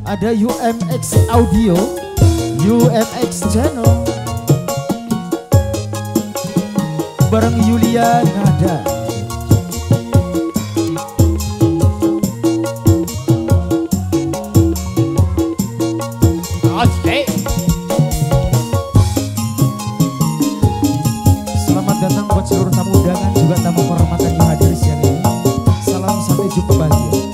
Ada UMX Audio, UMX Channel bareng Yulia Nada. Asik. Selamat datang buat seluruh tamu undangan juga tamu kehormatan yang hadir siang ini. Salam sampai jumpa bahagia.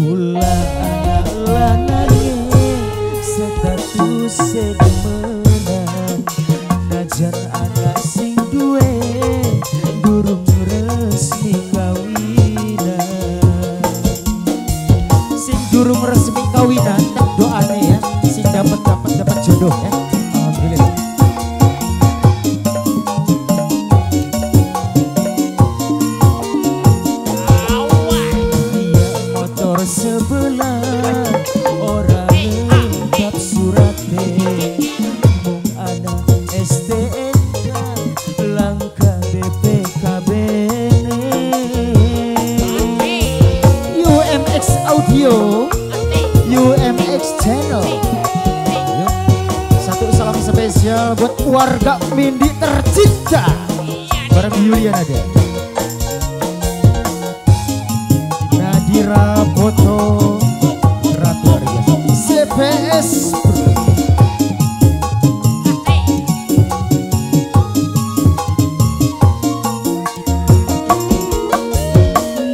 Kula anak lanange status sedemenan, najan anak sing duwe durung resmi kawinan. Sing durung resmi kawinan tak doane ya, sing dapat dapat dapat jodoh ya. Alhamdulillah. Sebelah orang lengkap surate, mung ana STNK langka BPKB. UMX Audio, UMX Channel. Yuk, satu salam spesial buat warga Mindi tercinta bareng Yulia Nada. Nadira Foto Ratu Arya CPS.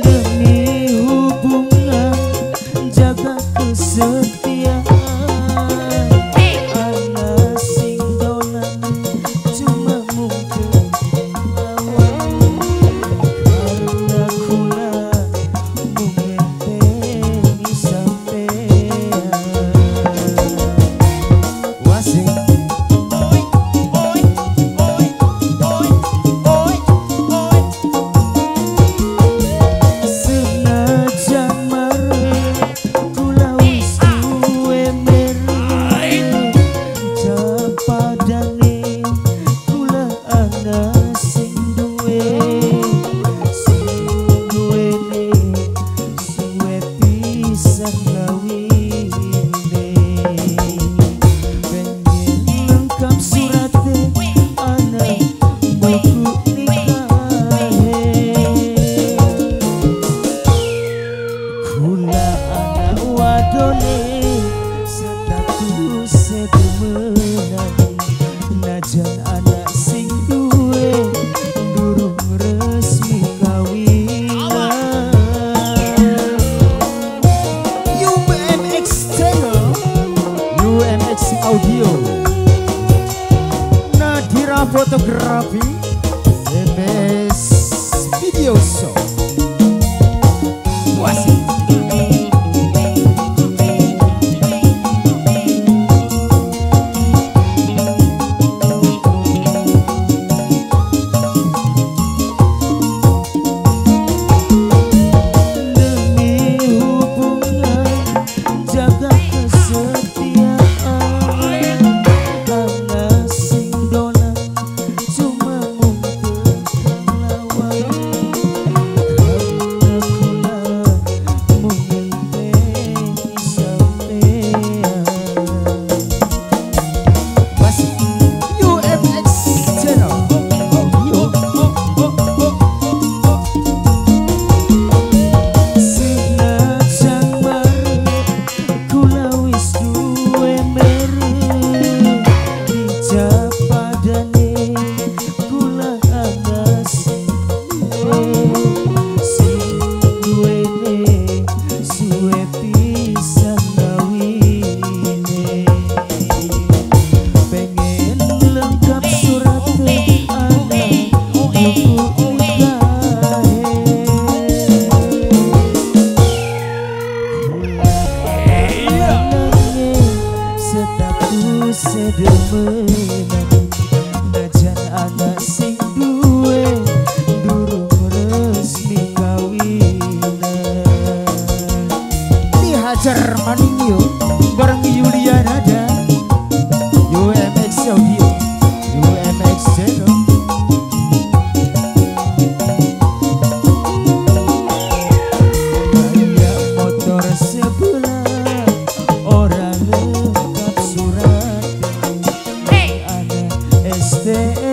Demi hubungan jaga kesetiaan, ana sing dolan cuma mungkin lawan, karena kula mung ngenteni sampean. Gede.